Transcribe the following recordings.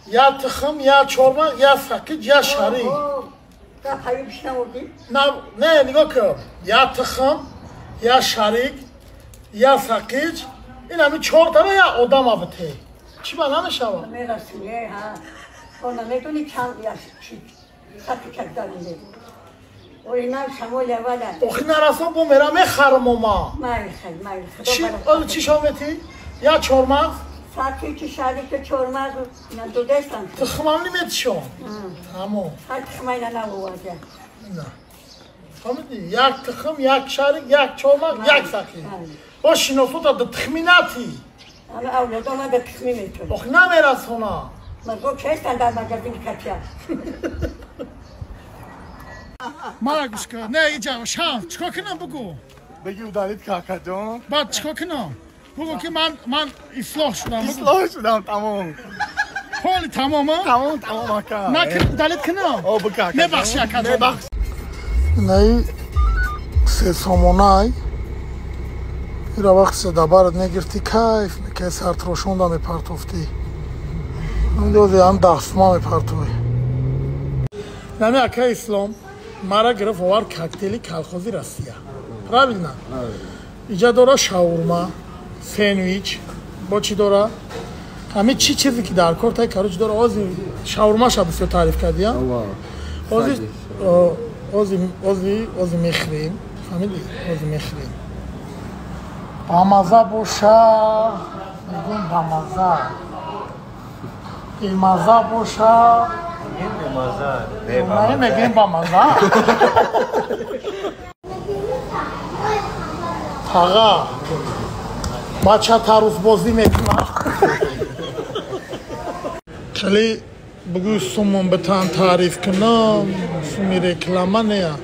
Я тухм, я чорма, я сақиҷ, я шарик. Не, нигоҳ кун. Я тухм, я шарик, я сақиҷ. Ин ҳами чортара я одама бите. Чӣ ба намешавад? Охи нарасон бо мера мехарам ома. Чӣ шо метӣ? Я чормағз? Сақиҷ, шарик, чормағз ина додастан. Тухмам неметишон. Тамом. Ҳар тухма ина навоварда. Фаҳмидӣ? Як тухм, як шарик, як чормағз, як сақиҷ. Бо шиносота да тухми натӣ. Ама авлодо ма да тухми метон. Охи намерасона. Ма честан дар магазин катя. Мара гӯш кун. Не, иҷа шав. Чикор кунам бугӯ? Беги удалить какаҷон. Баъд чикор кунам? Бугӯ ки ман ислоҳ шудам. Ислоҳ шудам, тамом. Ҳоли тамом, а? Тамом, тамом ака. На удалить кунам? О, бука ака. Мебахши акаҷон. Мебахши. Инаи сесомонай. Ира вақти дабарат мегирифтӣ, кайф мекарди, сартрошонда мепартофтӣ. Ҳамдози ҳам дастма мепартовӣ. Нами ака Ислом мара гирифт овард коктейли колхози Россия. Правильно? Иҷа дора шаурма, сендвич, бо чӣ дора? Ҳами чӣ чизе ки дар кор тай, короче, дора. Ози шаурмаша бисёр таъриф кардия. Ози ози ози ози мехӯрем. Фаҳмидӣ? Ози мехӯрем. Бамаза боша, мегӯм бамаза. Бемаза боша, бемаза. Мегӯем бамаза. Таға, бача тарусбозӣ мекунад. Хеле бугӯ сумон битан таъриф кунам, суми реклама нея.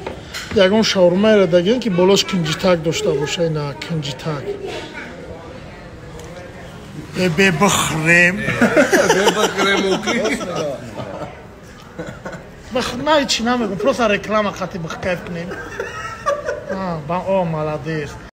Ягон шаурмаеро дагем ки болош кинҷитак дошта боша, ина кинҷитак. Бе бихӯрем. Бе бихӯрем оки. На, ҳечи намегӯм, просто реклама қати кайф кунем. О, молодец.